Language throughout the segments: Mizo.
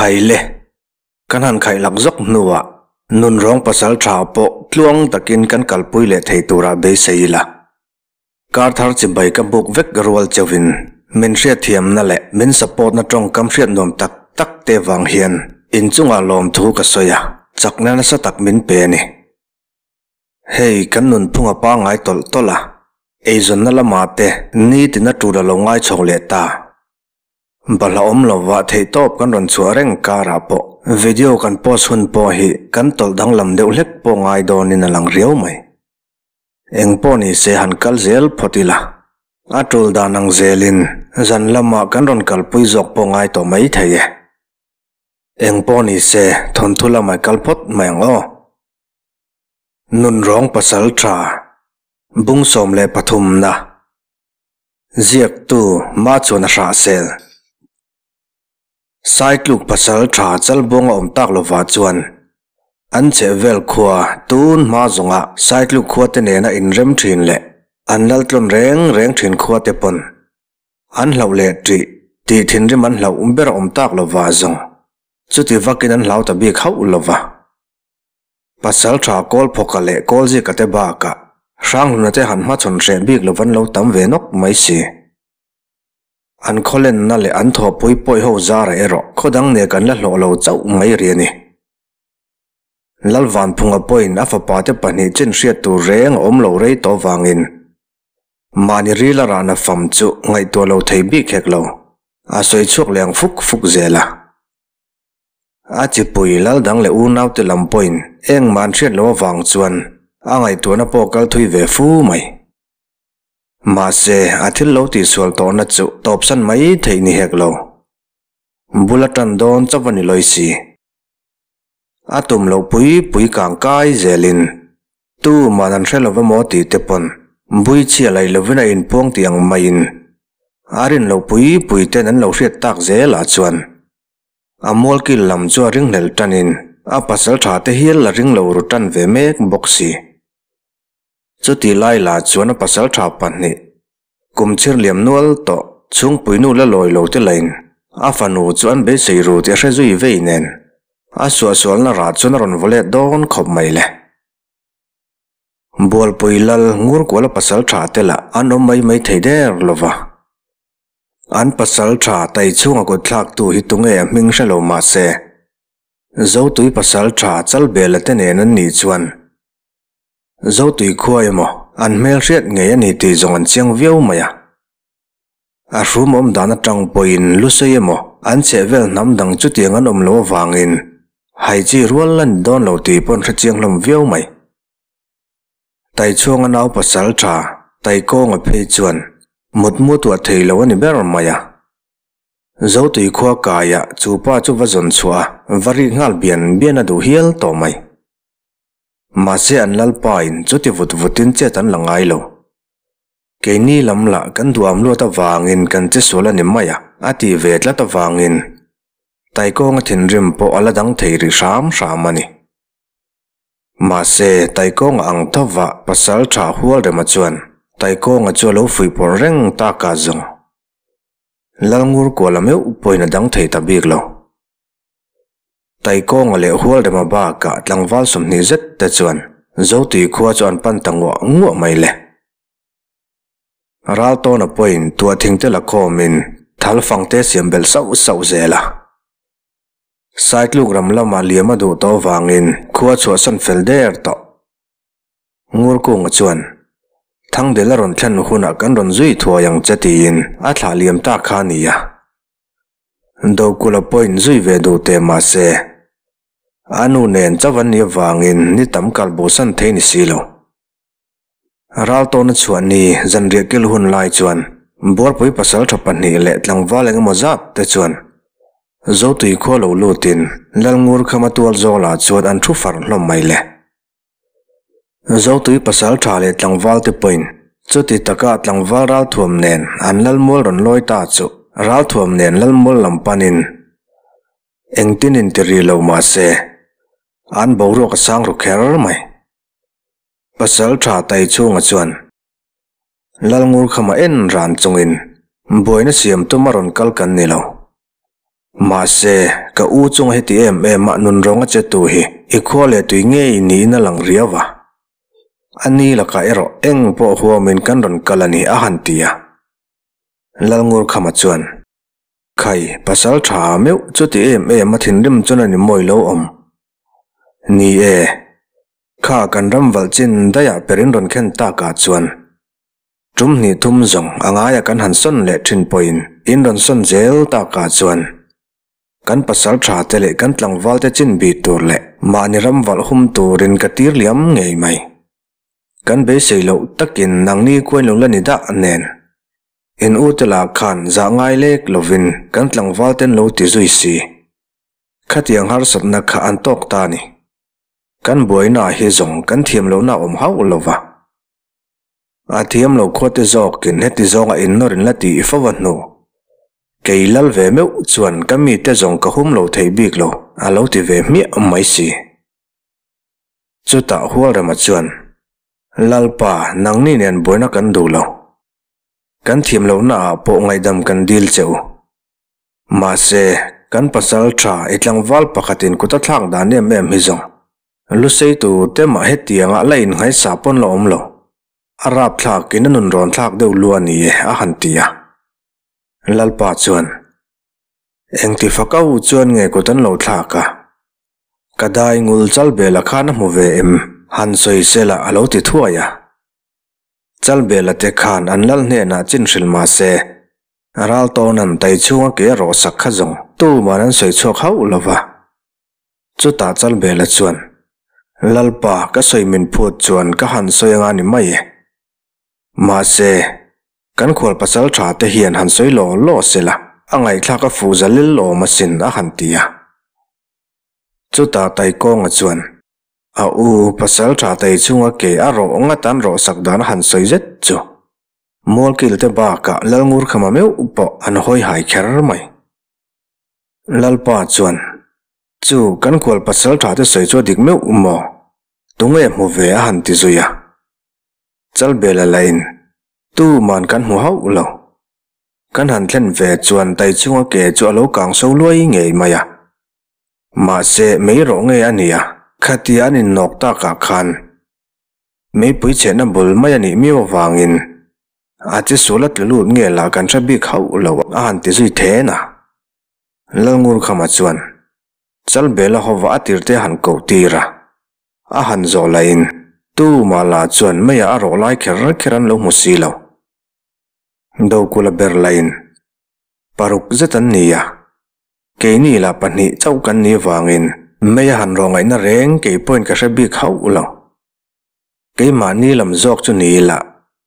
Khaile, kan han khaih lak zawk hnuah nunrawng pasal tha pawh tluang takin kan kalpui leh thei turah beisei ila. Kar thar chibai ka buk vek rual cheuhin min hriatthiamna leh min support na tawngkam hriat nuam tak tak te vang hian inchungah lawmthu ka sawi a, chakna nasa tak min pe a ni. Hei kan nunphung a pangngai tawlh tawlh a, eizawnna lamah te nitin a tul a lo ngai chho leh ta. Balhla awm lova theihtawp kan rawn chhuah reng karah pawh video kan post hun pawh hi kan tawlh danglam deuh hlek pawh ngai dawnin a lang riau mai. Eng pawh ni se han kal zel phawt ila, a tul dan ang zelin zan lamah kan rawn kalpui zawk pawh ngai tawh mai thei e. Eng pawh ni se thawnthu lamah i kal phawt mai ang aw. Nunrawng pasal tha, bung 13 na, ziaktu Machuan a hrah sel. Saitluk pasal tha Chalbuang a awm tak lovah chuan an chhehvel khua tun hma zawnga Saitluk khua te nena inrem thin leh an laltlawn reng reng thin khua te pawn an hlauh leh ṭih tih thinrim an hlauh ber a awm tak lovah zawng chuti vakin an hlau ta bik hauh lova. Pasal tha Kawlphawka leh Kawlzika te bakah Hrangluna te han hmachhawn hreh bik lo van lo tam ve nawk mai si. An khawlenna leh an thawhpui pawi ho zara erawh khaw dang nen kan la hlawh lo chauh mai ri a ni. Lalvanphunga pawhin a fapa te pahnih chin hriat tur reng a awm lo rei tawh vangin mahni rila rahna fam chu ngaihtuah lo thei bik hek lo, a sawi chhuak leh ang fuk fuk zel a. A chipui lal dang leh unaute lam pawhin engmah an hriat loh avang chuan a ngaihtuahna pawh kal thui ve fu mai. Mahse, a thil lo tihsual tawhna chu tawpsan mai theih ni hek lo. Bul a tan dawn chauh a ni lawi si. A tum loh pui pui kang kai zelin tuman an hre lo emaw tih te pawn bui chhia laih lovin a inpuang tih ang maiin a rin loh pui pui ten an lo hriat tak zelah chuan A mualkil lam chu a ringhlel tanin a pasal tha te hial la ring lo ru tan ve mek bawk si. Chuti lai lah chuan a pasal tha pahnih kum chhir liam nual tawh chhungpuinu la lawi lo te lain a fanu chu an beisei ru tih a hre zui vei nen a suahsualna rah chuan a rawn vaw let dawn khawp mai le. Bualpui lal Ngurkuala pasal tha te lah an awm mai mai thei der lo va. An pasal tha tai chhunga kut thlaktu hi tunge a hming hre lo mah se, Zotui pasal tha Chalbela te nen an nih chuan Zotui khua emaw an hmel hriat ngei a ni tih zawng an chiang viau mai a. A hrum awm dan atang pawhin Lusei emaw an chhehvel hnam dang chutiang an awm lo avangin hai chi rual a ni dawn lo tih pawh an hre chiang hlawm viau mai. Taichhuanga nau pasal tha Taikawnga phei chuan mutmu tuah thei lo a ni ber mai a. Zotui khua kaiah chu pa chu va zawn chhuah a, va rik nghal bian bian a duh hial tawh mai. Mahse an lalpain chuti vut vutin chet an la ngai lo. Keini lam lah kan duham luat avangin kan che sual a ni mai a, a tih ve tlat avangin Taikawnga thinrim pawh a la dang thei rih hram hram a ni. Mahse, Taikawnga ang thova pasal tha hual rema chuan Taikawnga chu a lo fuihpawrh reng tak a zawng. Lalngur kuala meuh pawhin a dang thei ta bik lo. Taikawnga leh hual rema bakah tlangval 20 zet te chuan Zotui khua chu an pan ta nguah nguah mai le. Raltawna pawhin tuahthing te la khawmin thal fangte siam belh sauh sauh zel a. Saitluk ram lamah liam a duh tawh vangin khua chhuahsan fel der tawh. Ngurkunga chuan, Thangdel a rawn thlen hunah kan rawn zui thuai ang che tiin a thlah liam ta kha a ni a. Dokula pawhin zui ve duh teh mah se, a nu nen chauh an nih avangin ni tam kal bosan thei ni si lo. Raltawna chhuah ni zanriah kil hun lai chuan Buarpui pasal tha pahnih leh tlangval eng emaw zat te chuan Zotui khua lo lutin Lalngur khama tual zawlah chuan an thu far hlawm mai le. Zotui pasal tha leh tlangval te pawhin chuti taka tlangval ralthuam nen an Lalmual rawn lawi ta chu ralthuam nen Lalmual lam panin engtin inti ri lo mah se an boruak a sang ru kher mai. Pasal tha tai chhunga chuan Lalngur khama en ran chungin buaina siam tum a rawn kal kan ni lo. Mahse, ka u chunga heti em em a nunrawnga che tu hi i khua leh tui ngei niin a lang riau a. A ni lakah erawh eng pawh huamin kan rawn kal a ni a han ti a. Lalngurkhama chuan, Khai, pasal tha meuh chuti em em a thinrim chuan a ni mawi lo awm. Ni e, kha kan ram valh chin daihah per in rawn khen takah chuan tum hnih thum zawng a ngaia kan han sawn leh thin pawhin in rawn sawn zel takah chuan kan pasal tha te leh kan tlangval te chin bih tur leh mahni ram valh hum turin ka tir liam ngei mai. Kan beisei loh takin nangni kuain lo la ni dah nen. In ute lah khan zah ngai lek lovin kan tlangval ten lo ti zui si. Khatiang harsatna kha an tawk ta a ni. Kan buaina hi zawng kan thiam lohna a awm hauh lo va. A thiam lo khuate zawkin heti zawnga innawr in la tih fo a hnu. Kei lal ve meuh chuan ka mite zawng ka hum lo thei bik lo, a lo ti ve hmiah mai si. Chutah Hualrema chuan, Lalpa, nangni nen buaina kan duh lo. Kan thiam lohnaah pawh ngaihdam kan dil che u. Mahse, kan pasal tha i tlangval pakhatin kut a thlak dan em em hi zawng. Lusei tur te mah hetianga la innghaisa pawn la awm lo. A rapthlak in a nun rawn thlak deuh lu a ni e, a han ti a. Lalpa chuan, Engti fakau chuan nge kut an lo thlak a? Ka dai ngul Chalbela khan a hmu ve em? Han sawi sela a lo ti thuai a. Chalbela te khan an lal hnenah chin hrilh mah se, ral tawnan tai chhunga ke a rawhsak kha zawng tuman an sawi chhuak hauh lo va. Chutah Chalbela chuan, Lalpa, ka sawi min phut chuan ka han sawi anga ni mai e. Mahse, kan khual pasal tha te hian han sawi law law se la, a ngaihthlak a fuh za lel awm asin a han ti a. Chutah Taikawnga chuan, A u, pasal tha tai chunga ke a rawh ngat an rawhsak dan a han sawi zet chu. Mualkil te bakah Lalngurkhama meuh pawh an hawi hai kher mai. Lalpa chuan, Chu, kan khual pasal tha te sawi chu a dik meuh maw? Tunge hmu ve a han ti zui a. Chalbela lain, Tuman kan hmu hauh lo. Kan han thlen ve chuan tai chunga ke chu a lo kang so luai ngei mai a. Mahse, mei rawh nge a nia, khatia an innawk takah khan meipui chhehna bul mai a nih miau avangin a che sual a tlu lut nge lah kan hre bik hauh lo a han ti zui then a. Lalngurkhama chuan Chalbela hova a tirte a han koh tir a, a han zawh lahin tumah lah chuan meiah a rawh lai kher kher an lo hmu si lo. Dokula ber lahin paruk zet an ni a, keini lah pahnih chauh kan nih vangin mei a han rawh ngaihna reng kei pawhin ka hre bik hauh lo. Keimahni lam zawk chu ni ila,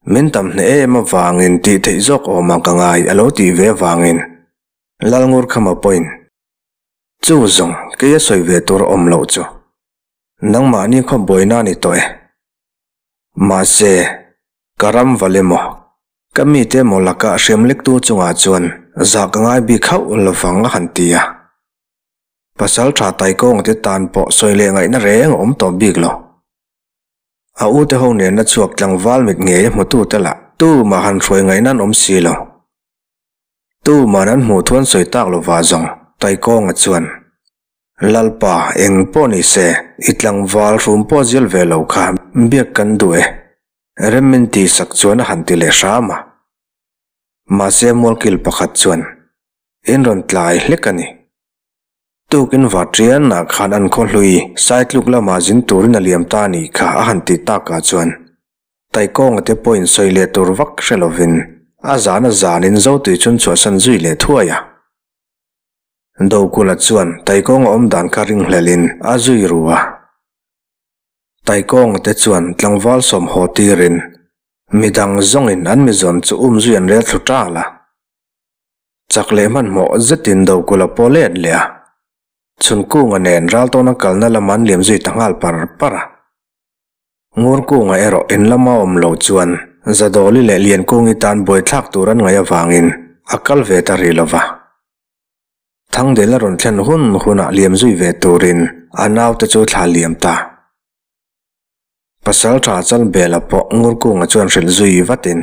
min tam hneh em avangin tih theih zawk awm ang ka ngai a lo tih ve avangin Lalngurkhama pawhin, Chu zawng kei a sawi ve tur a awm loh chu nangmahni khaw buaina a ni tawh e. Mahse, ka ram val emaw, ka mite emaw laka hriam lektu chungah chuan zah ka ngai bik hauh lovang a han ti a. Pasal tha Taikawnga te tan pawh sawi leh ngaihna reng a awm tawh bik lo. A ute ho nena chhuak tlangval mit ngei a hmutute lah tumah han hruai ngaihna an awm si lo. Tuman an hmuh thu an sawi tak lova zawng Taikawnga chuan, Lalpa, eng pawh ni se, i tlangval hrum pawh zial ve lo kha biak kan duh e, rem min tih sak chuan a han ti leh hram a. Mahse mualkil pakhat chuan, In rawn tlai hlek a ni. Tukin Vatrianah khan an khaw hlui Saitluk lamah zin turin a liam ta a nih kha a han tih takah chuan Taikawnga te pawhin sawi leh tur vak hre lovin a zan a zanin Zotui chun chhuahsan zui leh thuai a. Dokula chuan Taikawnga awm dan kha ringhlelhin a zui ru a. Taikawnga te chuan tlangval sawm haw tirin midang zawngin an mizawn chu um zui an rel thlu ṭal a. Chak leh hmanhmawh zetin Dokula pawh let leh a, Chhunkunga nen Raltawna kalna lam an liam zui ta nghal par par a. Ngurkunga erawh in lama awm lo chuan Zadawli leh Liankungi tan buaithlak tur an ngaih avangin a kal ve ta rih lo va. Thangdel a rawn thlen hun hunah liam zui ve turin a naute chu thla liam ta. Pasalṭha Chalbela pawh Ngurkunga chuan hrilh zui vatin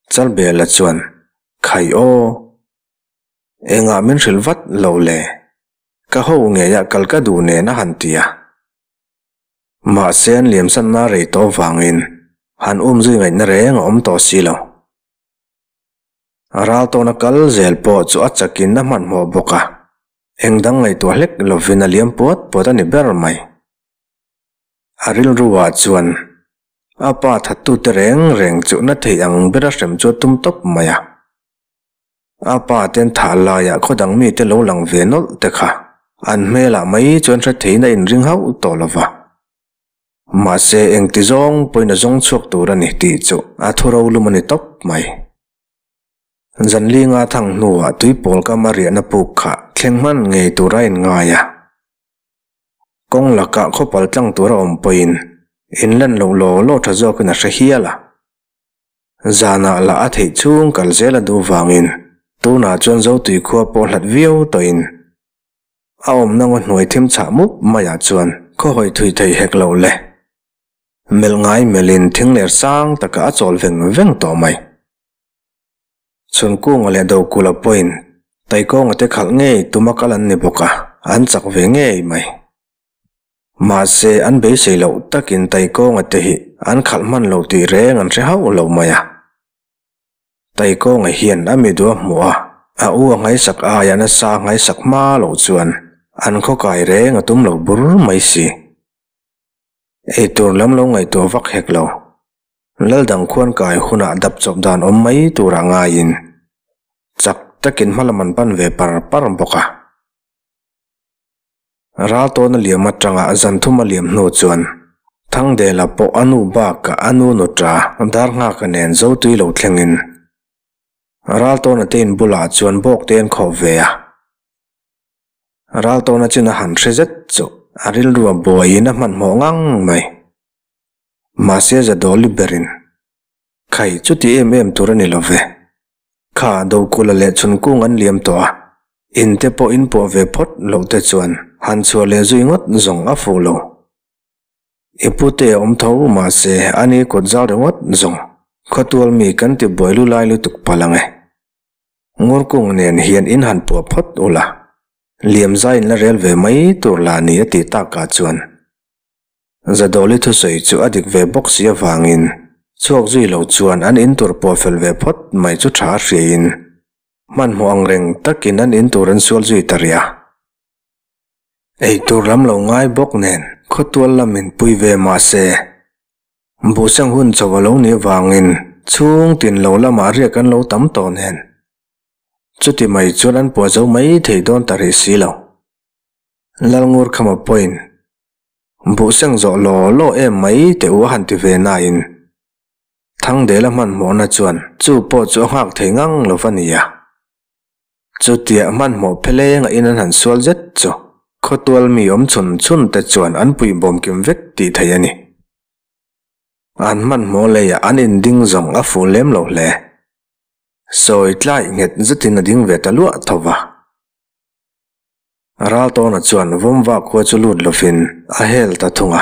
Chalbela chuan, Khai aw! Engah min hrilh vat lo le? Ka ho ngeiah kal ka duh nen a han ti a. Mahse an liamsanna rei tawh vangin han umzui ngaihna reng a awm tawh si lo. A ral tawna kal zel pawh chu a chakin a hmanhmawh bawk a, eng dang ngaihtuah hlek lovin a liam puat puat a ni ber mai. A rilruah chuan a pa thattute reng reng chu na theih ang bera hrem chu a tum tawp mai a. A pa ten thah laiah khaw dang mite lo lang ve nawlh te kha an hmelah mai chuan hre theiin a inring hauh tawh lo va. Mahse engti zawng pawhin a zawng chhuak tur a ni tih chu a thu ro lum a ni tawp mai. Zanlinga thang hnuah tuipawl kam a riahna puk kha thleng hman ngei tur a inngai a. Kawng lakah khawpal tlang tur a awm pawhin inlan loh law law tha zawkin a hre hial a. Zanah lah a theih chhung kal zel a duh vangin tunah chuan Zotui khua pawh hlat viau tawhin a awmna ngaw hnuai thim chhah mup maiah chuan khaw hawi thui thei hek loh le. Melh ngai melhin thing ler sang takah a chawl veng veng tawh mai. Chhunkunga leh Dokula pawhin Taikawnga te khalh ngei tuma kal an ni bawk a, an chak ve ngei mai. Mahse, an beisei loh takin Taikawnga te hi an khalh hman lo tih reng an hre hauh lo mai a. Taikawnga hian a mi duh a hmuh a, a u a nghaisak aia nasa a nghaisak hma loh chuan an khawkai reng a tum lo bur mai si. Eitur lam lo ngaihtuah vak hek lo. Laldang khuan kai hunah dap chawp dan awm mai turah ngaiin chak takin hmalam an pan ve par par bawk a. Ral tawna liam atanga zan thum a liam hnu chuan Thangdela pawh a nu bakah a nu nuta dar nghaka nen zo tui lo thlengin Ral tawna te in bulah chuan bawk te an khawh ve a. Ral tawna chin a han hre zet chu a rilru a buaiin a hmanhmawh ngang mai. Mahse Zadawli berin, Khai, chuti em em tur a ni lo ve. Kha Dokula leh Chunkung an liam tawh a, in te pawh in pawh ve phawt loh te chuan han chhuah leh zui ngawt zawng a fuh lo. I pute a awm tho mahse a ni kut zau ringawt zawng khawtual mi kan ti buai lu lai lutuk palh ang e. Ngurkung nen hian in han puah phawt ula, liam zai in la rel ve mai tur la ni a tih takah chuan Zadawli thusawi chu a dik ve bawk si avangin chhuak zui lo chuan an in tur pawh fel ve phawt mai chu tha a hriain hmanhmawh ang reng takin an in tur an sual zui ta rih a. Eitur lam lo ngai bawk nen khawtual lamin pui ve mah se buhseng hun chauh a lo nih avangin chhung tin lo lamah riak an lo tam tawh nen chuti mai chuan an puah zo mai thei dawn ta rih si lo. Lalngur khama pawhin Buhseng zawh law law em mai teh u a han ti ve nain Thangdela hmanhmawhna chuan chu pawh chu a nghak thei ngang lo va nia. Chutiah hmanhmawh pheleng a in an han sual zet chu khawtual mi awm chhun chhun te chuan an puihbawm kim vek tih theih a ni. An hmanhmawh leiah an inding zawng a fuh lem lo hle. Sawi tlai nghet zetin a ding ve ta luah tho va. Raltawna chuan Vawmva khua chu lut lovin a hel ta thung a.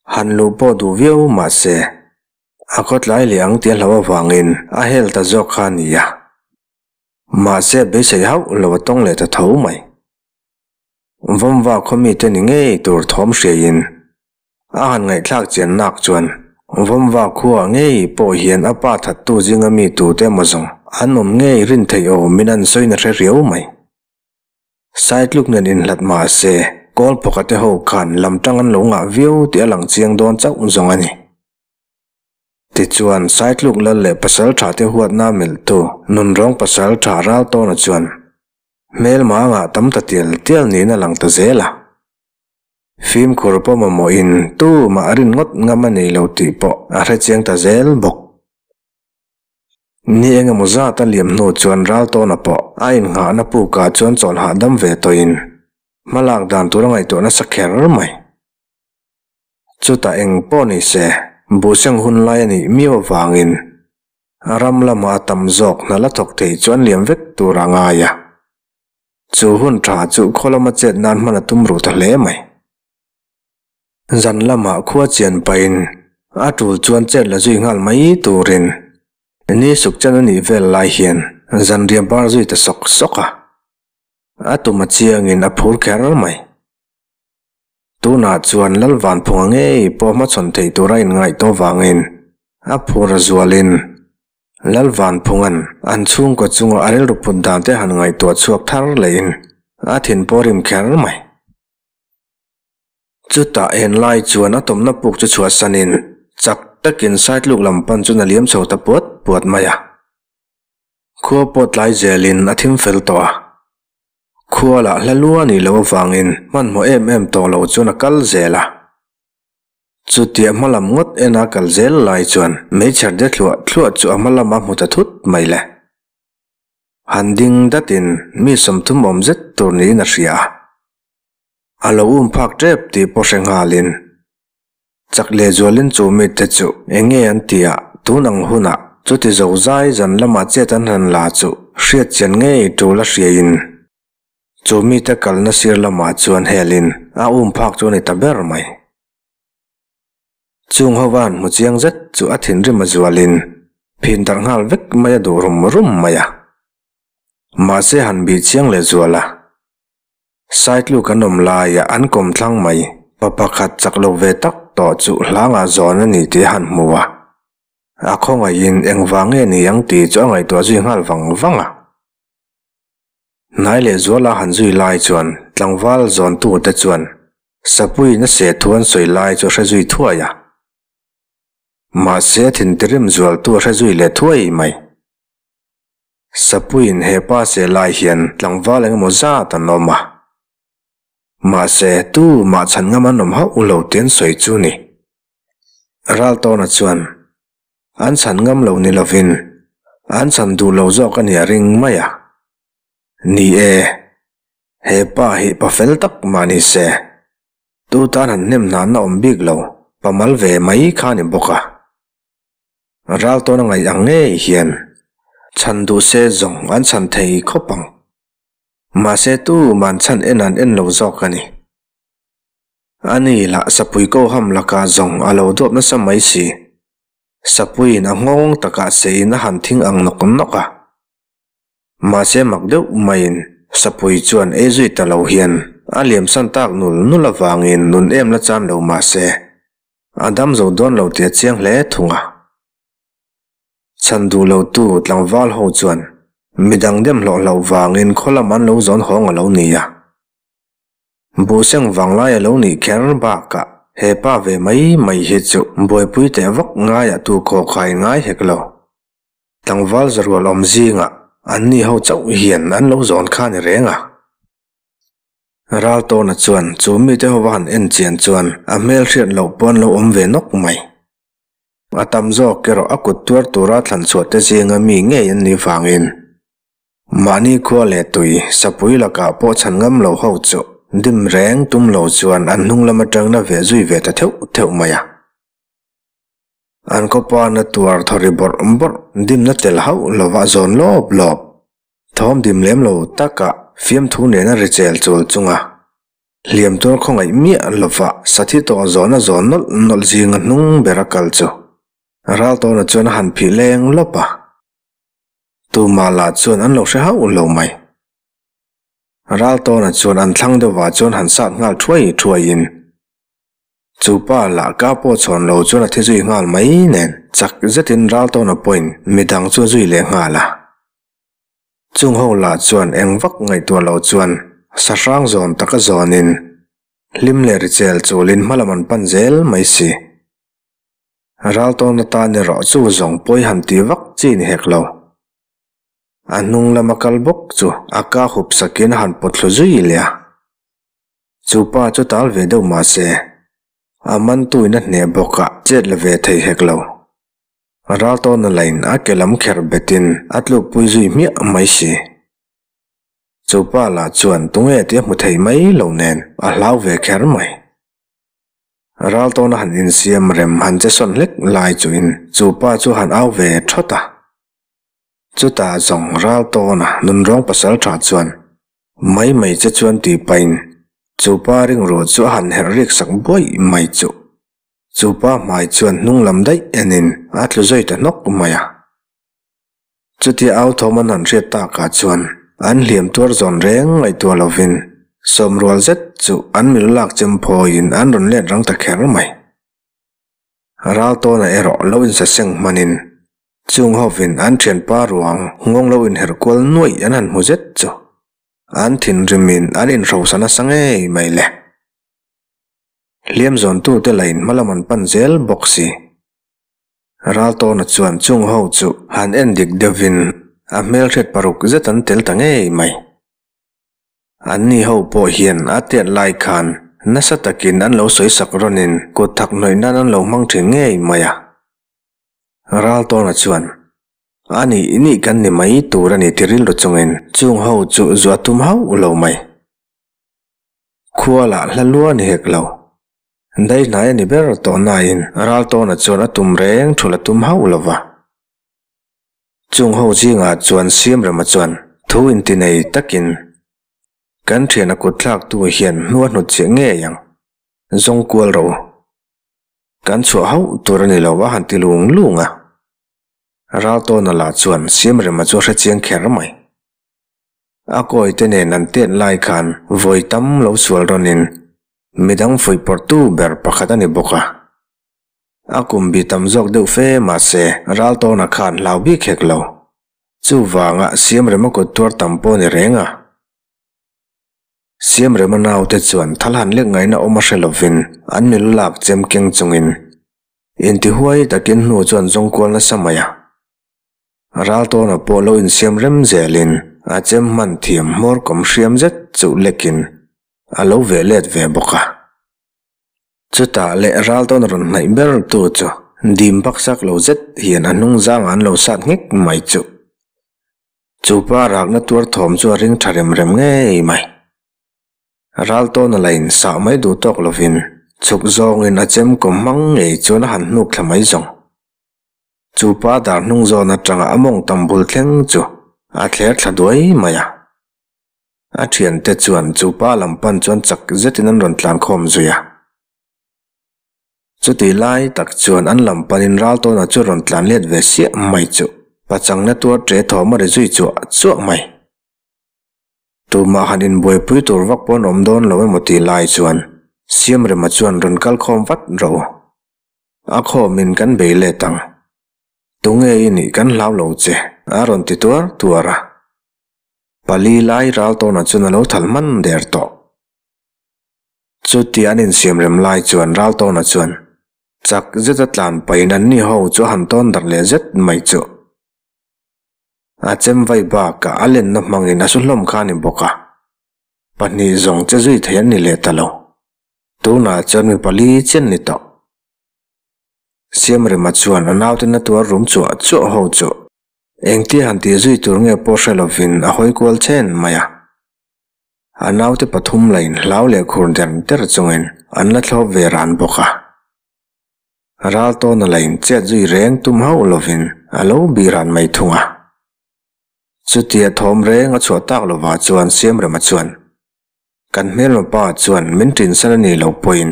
Han luh pawh duh viau mah se, a khawtlai leh ang tih a hlauh avangin a hel ta zawk kha a ni a. Mahse a beisei hauh lo a tawng leh ta tho mai. Vawmva khaw mite ni ngei tur thawm hriaiin a han ngaihthlak chian nak chuan Vawmva khua ngei pawh hian a pa thattu zinga mi tute emaw zawng an awm ngei rin theih awmin an sawiin a hre riau mai. Saitluk nen inhlat mah se kawl phawkate ho khan lam tang an lo ngah viau tih a lang chiang dawn chauh zawng a ni. Tichuan, Saitluk lal leh pasal tha te huatna melhtu nunrawng pasal tha Raltawna chuan hmelma a ngah tam ta tial tial niin a lang ta zel a. Fimkhur pawh mamawhin tumah a rin ngawt ngam a nei lo tih pawh a hrechiang ta zel bawk. Ni eng emaw zat a liam hnu chuan Raltawna pawh a innghahna pukah chuan chawl hahdam ve tawhin hmalak dan tur a ngaihtuah nasa kher mai. Chutah eng pawh ni se, buhseng hun lai a nih miau avangin ram lama a tam zawk hna la thawk thei chu an liam vek tur a ngai a. Chu hun tha chu khaw lama chet nan hman a tum ruh ta hle mai. Zan lamah khua chian pahin a tul chuan chet la zui nghal mai turin ni suk chan a nih vel lai hian Zanriah bar zui ta sawk sawk a. A tum a chiangin a phur kher mai. Tunah chuan Lalvanphunga ngei pawh hmachhawn theih tura inngaihtuah vangin a phur a zualin Lalvanphunga'n an chhungkaw chunga a rilru put dan te han ngaihtuah chhuak thar lehin a thin pawh rim kher mai. Chutah enlai chuan a tawmna puk chu chhuahsanin chak takin saitluk lam pan chuan a liam chho ta puat puat mai a. Khua pawh tlai zelin a thim fel tawh a. Khua lah hla lua nih loh avangin hmanhmawh em em tawh lo chuan a kal zel a. Chutia hma lam ngawt ena kal zel lai chuan meichher de thluah thluah chu a hma lama hmu ta thut mai le. Han ding datin mi 30 awm zet tur niin a hria a. A lo um phak tep tih pawh hre nghalin chak lehzualin chu mite chu eng nge an tih a, tun ang hunah chuti zo zai zan lamah chet an han la chu hriat chian ngei tul a hriain chu mite kalna sir lamah chuan helin a um phak chu a ni ta ber mai. Chung ho van hmu chiang zet chu a thinrim a zualin phin darh nghal vek mai a duh rum rum mai a. Mahse han bih chiang lehzual a. Saitluk kan awm laia an kawm thlang mai, pa pakhat chak lo ve tak tawh chu hlangah zawn a ni tih a han hmu a. A khawngaihin engvang nge ni ang tih chu a ngaihtuah zui nghal vang vang a. Hnai leh zuala han zui lai chuan tlangval zawntute chuan Sapuiin a seh thu an sawi lai chu a hre zui thuai a. Mahse thintirim zualtu a hre zui leh thuai mai. Sapuiin he pa seh lai hian tlangval eng emaw zat an awm a. Mahse, tu mah chhan ngam an awm hauh lo tih an sawi chu ni. Raltawna chuan, An chhan ngam lo ni lovin, an chhan duh lo zawk a nih a ring mai a. Ni e, he pa hi pa fel tak mah ni se, tu tan han hnem hnan a awm bik lo, pa mal ve mai kha a ni bawk a. Ral tawn a ngaih ang ngei hian chhan duh se zawng an chhan thei khawp ang. Mahse tu man chhan en an en lo zawk a ni. Ani lah sapui ko ham lakah zawng a lo duap nasa mai si. Sapuiin a nghawng takah seiin a han thing ang nawk nawk a. Mahse mak deuh maiin sapui chuan ei zui ta lo hian a liamsan tak nul nul avangin nun em la chan lo mahse A dam zo dawn lo tih a chiang hle thung a. Chhan duh lotu tlangval ho chuan midang dem hlawh hlauh vangin khaw lam an lo zawn hawng a lo ni a. Buhseng vanglai a lo nih kher bakah he pa ve mai mai hi chu buaipui teh vak ngaiah tu khawkhai ngai hek lo. Tlangval zarual awm zingah anni ho chauh hian an lo zawn kha ni reng a. Raltawna chuan chu mite ho va han en chian chuan a hmel hriat loh pawn lo awm ve nawk mai. A tam zawk erawh a kut tuar tura thlan chhuah te zinga mi ngei an nih vangin mahni khua leh tui sapui lakah pawh chhan ngam lo ho chu dim reng tum lo chuan an hnung lam atangna ve zui ve ta theuh theuh mai a. An khawpa na tuar thawri bawrh bawrh dimna tel hauh lova zawn lawp lawp. Thawm dim lem lo taka fiamthu nena ri chel chul chunga hliam tuar khawngaih miah lova sathi tawh zawhna zawn nawlh nawlh zinga hnung bera kal chu Raltawna chuan a han phih leng lawp a. Tumah lah chuan an lo hre hauh lo mai. Raltawna chuan an thlang deuhvah chuan han sat nghal thuai thuaiin Chu pa lah ka pawh chhawn lo chuan a thi zui nghal mai nen chak zetin Raltawna pawhin midang chu a zui leh nghal a. Chung ho lah chuan eng vak ngaihtuah lo chuan sahrang zawn taka zawnin hlim leh ri chel chulin hmalam an pan zel mai si. Raltawna tan erawh chu zawng pawi han ti vak chi ni hek lo. A hnung lama kal bawk chu a ka hup sakin a han pawt thlu zui leh a. Chu pa chu tal ve deuh mah se, a mantuin a hneh bawk a chet la ve thei hek lo. Raltawna lain a ke lam kher betin a tlukpui zui hmiah mai si. Chu pa lah chuan tunge tih a hmu thei mai lo nen a hlau ve kher mai. Raltawna han insiam rem han che sawn hlek lai chuin chu pa chu han au ve thawt a. Chutah zawng Raltawna nunrawng pasal tha chuan Mai mai che chuan tih pahin chu pa ringruh chu a han herh rik sak buaih mai chu. Chu pa hmai chuan hnung lam daih enin a tlu zui ta hnawk mai a. Chutia au thawm an han hriat takah chuan an hliam tuar zawn reng ngaihtuah lovin sawmrual zet chu an milu lak chem phawiin an rawn let rang ta kher mai. Ral tawna erawh lo insaseng hmanin chung hovin an thianpa ruang nghawng lo inherh kual nuaih an han hmu zet chu an thinrimin an inhrosa nasa ngei mai le. Hliam zawntute lain hmalam an pan zel bawk si. Raltawna chuan chung ho chu han en dik deuhin a hmelhriat paruk zet an tel ta ngei mai. Anni ho pawh hian a tiat lai khan nasa takin an lo sawi sak rawnin kut thak hnawih nan an lo hmang thin ngei mai a. Raltawna chuan, A nih nih kan ni mai tur a ni ti rilru chungin chung ho chu zuah tum hauh lo mai. Khua lah hla lua ni hek lo. Dai hnai a ni ber tawh nain Raltawna chuan a tum reng thul a tum hauh lo va. Chung ho zingah chuan Siamrema chuan thu inti nei takin, Kan thiana kut thlaktu hian hnu a hnut chiah ngei ang, zawng kual ro. Kan chhuah hauh tur a ni lo a han ti lung lung a. Raltawna lah chuan Siamrema chu a hre chiang kher mai. A kawite nen an tet lai khan vawi tam lo sual rawnin midang fuihpawrhtu ber pakhat a ni bawk a. A kum bi tam zawk deuh fe mahse Raltawna khan hlau bik hek lo. Chuvanga Siamrema kut tuar tam pawh a ni reng a. Siamrema naute chuan thal han lek ngaihna awm a hre lovin an milu lak chem keng chungin intihuai takin hnu chuan zawng kual nasa mai a. Raltawna pawh lo insiam rem zelin a chem hman thiam hmawr kawm hriam zet chuh lekin a lo veh let ve bawk a. Chutah leh Raltawna rawn hnaih ber tu chu dim baksak lo zet hian a hnung zangah an lo sat nghek mai chuh. Chu pa rakna tuar thawm chu a ring tha rem rem ngei mai. Raltawna la insah mai duh tawk lovin chhuk zawngin a chem kawm hmang ngei chuan a han hnuk thla mai zawng. Chu pa dar hnung zawn atanga a mawng tam bul thleng chu a thler thla duai mai a. A thiante chuan chu pa lam pan chuan chak zetin an rawn tlan khawm zui a. Chutih lai tak chuan an lam panin Raltawna chu rawn tlan let ve siah mai chu pachangna tuar ṭe thawm a ri zui chuah chuah mai. Tumah han inbuaipui tur vak pawh an awm dawn lo emaw tih lai chuan Siamrema chuan rawn kal khawm vat rawh u. A khawmin kan bei let ang. Tunge i nih kan hlau lo che, a rawn ti tuar tuar a. Pali lai ral tawnah chuan a lo thal hman der tawh. Chutia an insiam rem lai chuan ral tawnah chuan chak zeta tlan pahin anni ho chu a han tawn darh leh zet mai chu. A chem vai bakah a lenna hmangin a su hlawm kha a ni bawk a. Pahnih zawng che zui thei an ni leh ta lo. Tunah chuan mi pali chian ni tawh. Siamrema chuan a naute na tuar rum chuah chuah ho chu engtia han tih zui tur nge pawh hre lovin a hawi kual chen mai a. A naute pathum lain hlau leh khur der der chungin an la thlawp ve ran bawk a. Raltawna lain chet zui reng tum hauh lovin a lo bih ran mai thung a. Chutia thawm reng a chhuah tak lovah chuan Siamrema chuan Kan hmelma pa chuan min ṭinsan a nih loh pawhin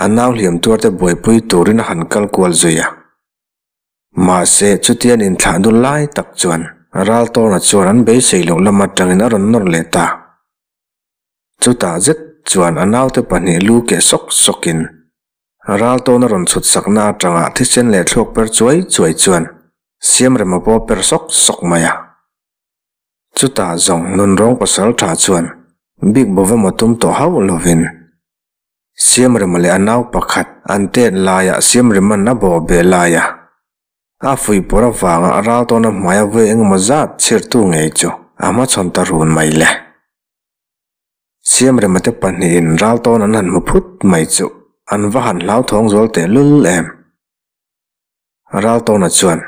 a nau hliam tuarte buaipui turin a han kal kual zui a. Mahse, chutian inthlah dul lai tak chuan Raltawna chuan an beisei loh lam aṭangin a rawn nawr leh ta. Chutah zet chuan a naute pahnih lu keh sawk sawkin Raltawna rawn chhut sakna aṭanga thisen leh thluak per chuai chuai chuan Siamrema pawh a per sawk sawk mai a. Chutah zawng nunrawng pasal tha chuan bik bova maw tum tawh hauh lovin Siamrema leh a nau pakhat an tet laiah Siamrema'n a bawh beh laia a fuihpawrh avanga a ral tawna hmaia vawi engemaw zat chhirtu ngei chu a hmachhawn ta run mai le. Siamrema te pahnihin ral tawn an han hmu phut mai chu an va han hlauthawng zual tehlul em. Raltawna chuan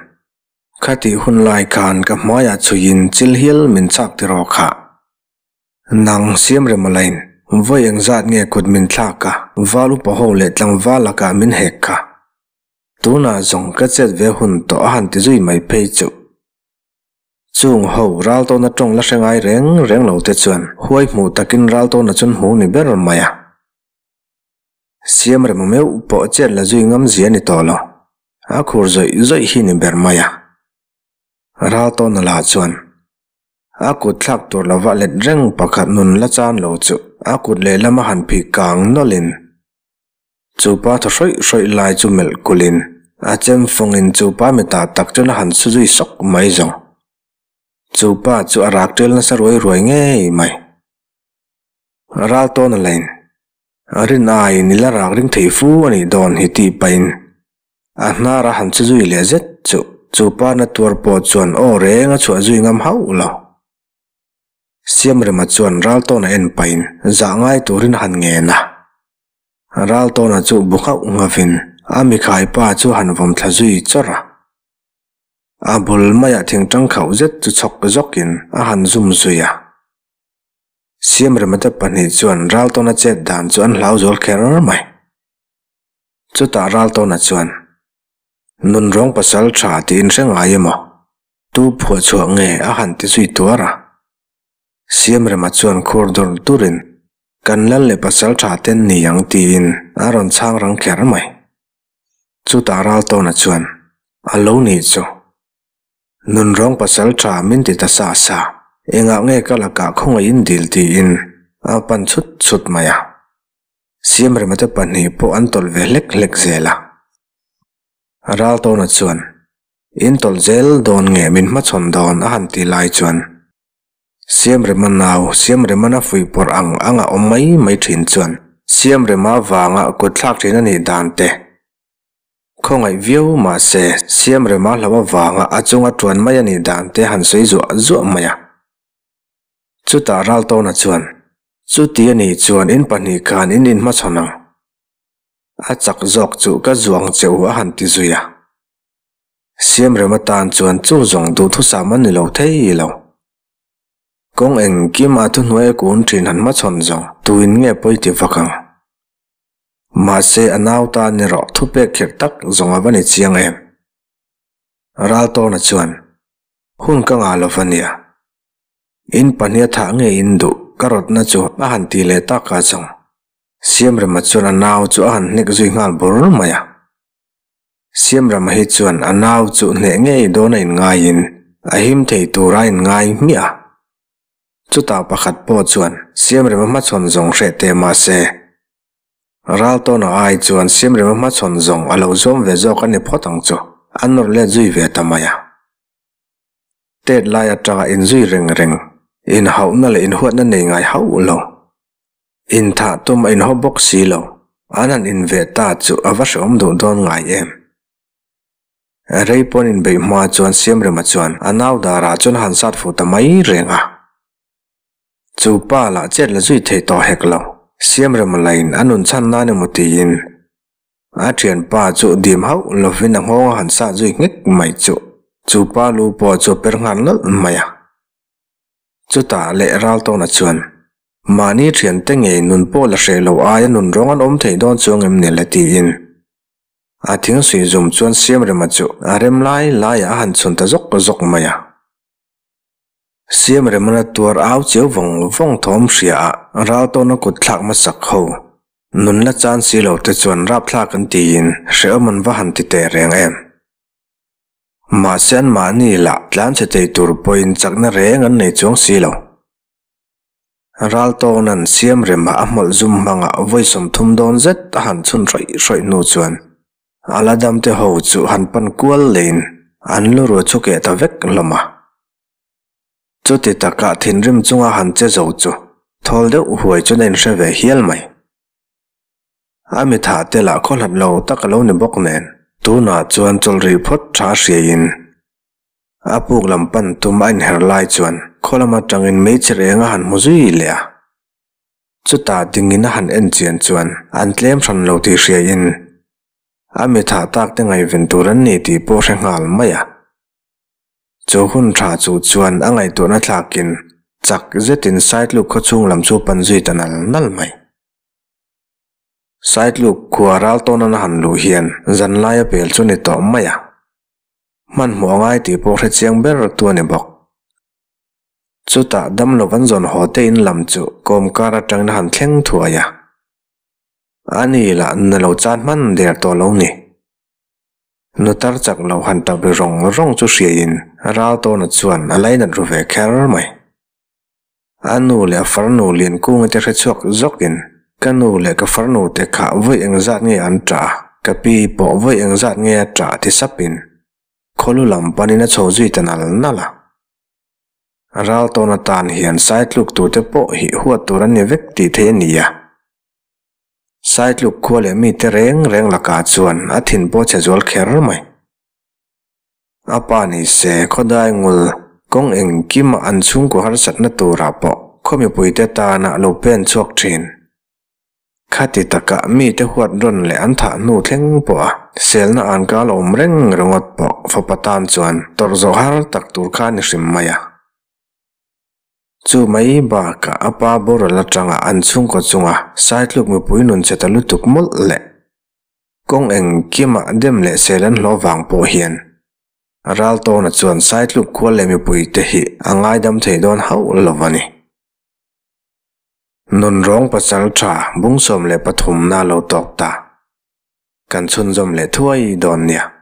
Khatih hun lai khan ka hmaiah chhuiin chil hial min chak ti rawh kha. Nang Siamremalain vawi engzat nge kut min thlak a, val upa ho leh tlangval lakah min hek kha. Tunah zawng ka chet ve hun tawh a han ti zui mai phei chuh. Chung ho Raltawna tawng la hre ngai reng reng lo te chuan huai hmuh takin Raltawna chun hmu ni ber mai a. Siamrema meuh pawh chet la zui ngam zia ni tawh lo. A khur zawih zawih hi ni ber mai a. Raltawna lah chuan a kut thlak tur lova let reng pakhat nun la chan lo chu a kut lehlam a han phih kang nawlhin chu pa thaw hrawih hrawih lai chu melh kulhin a chem fawngin chu pa mitah tak chuan a han su zui sawk mai zawng. Chu pa chu a rak ṭel nasa ruai ruai ngei mai. Raltawna lain a rin aiin i la rak ring thei fu a nih dawn hi tih pahin A hnar a han che zui leh zet chu chu pa na tuar pawh chuan aw reng a chhuah zui ngam hauh lo. Siamrema chuan Raltawna en pahin zah ngai turin a han ngen a. Raltawna chu bu nghauh nghavin a mikhai pa chu a han vawm thla zui chawrh a. A bul maiah thingtang khauh zet chu chhawk zawkin a han zum zui a. Siamrema te pahnih chuan Raltawna chet dan chu an hlau zual kher mai. Chutah Raltawna chuan, Nunrawng pasal tha tiin hre ngai emaw? Tu phuah chhuah nge a han ti zui tuar a? Siamrema chuan khur dur durin, Kan lal leh pasal tha ten ni ang tiin a rawn chhang rang kher mai. Chutah Raltawna chuan, A lo nih chu. Nunrawng pasal tha min ti ta sa sa, engah nge ka lakah khawngaihin dil tiin a pan chhut chhut mai a. Siamrema te pahnih pawh an tawlh ve hlek hlek zel a. Raltawna chuan, In tawlh zel dawn nge min hmachhawn dawn a han ti lai chuan Siamrema nau Siamremana fuih pawrh ang anga awm mai mai thin chuan Siamrema vanga kut thlak thin a nih dan te khawngaih viau mah se Siamrema hlo avanga a chunga tuan mai a nih dan te han sawi zuah zuah mai a. Chutah Raltawna chuan, Chuti a nih chuan in pahnih khan in inhmachhawn ang. A chak zawk chu ka zuang che u a han ti zui a. Siamrem atan chuan chu zawng duhthusam a ni lo thei lo. Kawng engkim a thuhnuai a kun thin han hmachhawn zawng tuin nge pawi ti vak ang. Mahse a nau tan erawh thupek khirh tak zawng a va ni chiang em. Raltawna chuan, Hun ka ngah lo va nia. In pahnih a thah nge in duh ka rawtna chu a han ti leh tak a chang. Siamrema chuan a nau chu a han hnek zui nghal bur mai a. Siamrema hi chuan a nau chu hneh ngei dawn a inngaiin a him thei tur a inngai hmiah a. Chutah pakhat pawh chuan Siamrema hmachhawn zawng hreh teh mah se, Raltawna ai chuan Siamrema hmachhawn zawng a lo zawm ve zawk a ni phawt ang chu, a nawr let zui ve ta mai a. Tet lai atanga inzui reng reng, inhauhna leh inhuatna nei ngai hauh lo. Inthah tum a inhaw bawk si lo, an han inveh ta chu a va hrehawm duh dawn ngai em. Rei pawn inbeih hma chuan Siamrema chuan a nau darah chuan a han sat fuh ta mai reng a. Chu pa lah chet la zui thei tawh hek lo, Siamrema lain a nun chhan nan emaw tiin A thianpa chu dim hauh lovin a nghawng a han sah zui nghek mai chu chu pa lu pawh chu a per nghal nalh mai a. Chutah leh Raltawna chuan, Mahni thiante ngei nun pawh la hreh lo aia nun rawng an awm thei dawn chuang em ni le tiin a thing suih zum chuan Siamrema chu a rem lai laiah a han chhun ta zawk zawk mai a. Siamremana tuar au chiau vawng vawng thawm hria a Raltawna kut thlak hmasak ho nun la chan si lo te chuan rapthlak an tiin hrehawm an va han ti teh reng em. Mahse an mahni lah tlanchhe thei tur pawhin chakna reng an nei chuang si lo. Raltawna'n Siamrema a hmawlh zum hmangah vawi 30 dawn zet a han chhun hrawih hrawih hnu chuan a la damte ho chu han pan kual leiin an lu ruah chu keh ta vek hlawm a. Chuti takah thinrim chunga han che zo chu thawl deuh huai chuan a inhre ve hial mai. A mithah te lah khawhlat lo tak a lo ni bawk nen tunah chuan chawlh rih phawt tha hriaiin a puk lam pan tum a inher lai chuan khaw lam atangin meichhe reng a han hmu zui leh a. Chutah dingin a han en chian chuan an tlem hran lo tih hriaiin a mithah tak te ngaihven tur an ni tih pawh hre nghal mai a. Chu hun tha chu chuan a ngaihtuahna thlakin chak zetin Saitluk khaw chhung lam chu pan zui ta nal nal mai. Saitluk khua ral tawnan a han luh hian zan laia pel chu ni tawh mai a. Hmanhmawh a ngai tih pawh hre chiang ber tu a ni bawk. Chutah damlo an zawn haw te in lam chu kawmkar atangin a han thleng thuai a. Ani lah na lo chan hman der tawh lo ni. Nutar chak lo han tap ri rawng rawng chu hriaiin Raltawna chuan a lainat ru ve kher mai. A nu leh a farnu Liankunga te hrechhuak zawkin, Ka nu leh ka farnu te kha vawi engzat nge an ṭah a, ka pi pawh vawi engzat nge a ṭah ti sapin khawlu lam panin a chho zui ta nal nal a. Raltawn atan hian saitluk tute pawh hi huat tur an ni vek tih theih a ni a. Saitluk khua leh mite reng reng lakah chuan a thin pawh chhe zual kher mai. A pa ni se khawdai ngul kawng engkima an chhungkaw harsatna turah pawh khaw mipuite tana lo pen chhuak thin. Khati taka mite huat rawn leh an thah hnu thleng pawha selna an kal awm reng ringawt pawh fapa tan chuan tawrh zawh har tak tur kha a ni hrim mai a. Chu mai bakah a pa boral atanga an chhungkaw chunga saitluk mipui nun che ta lutuk mawlh leh Kawng engkimah dem leh sel an hlawh vang pawh hian Raltawna chuan Saitluk khua leh mipuite hi a ngaidam thei dawn hauh lo a ni. Nunrawng pasal tha bung 13 na lo tawk ta. Kan chhunzawm leh thuai dawn nia.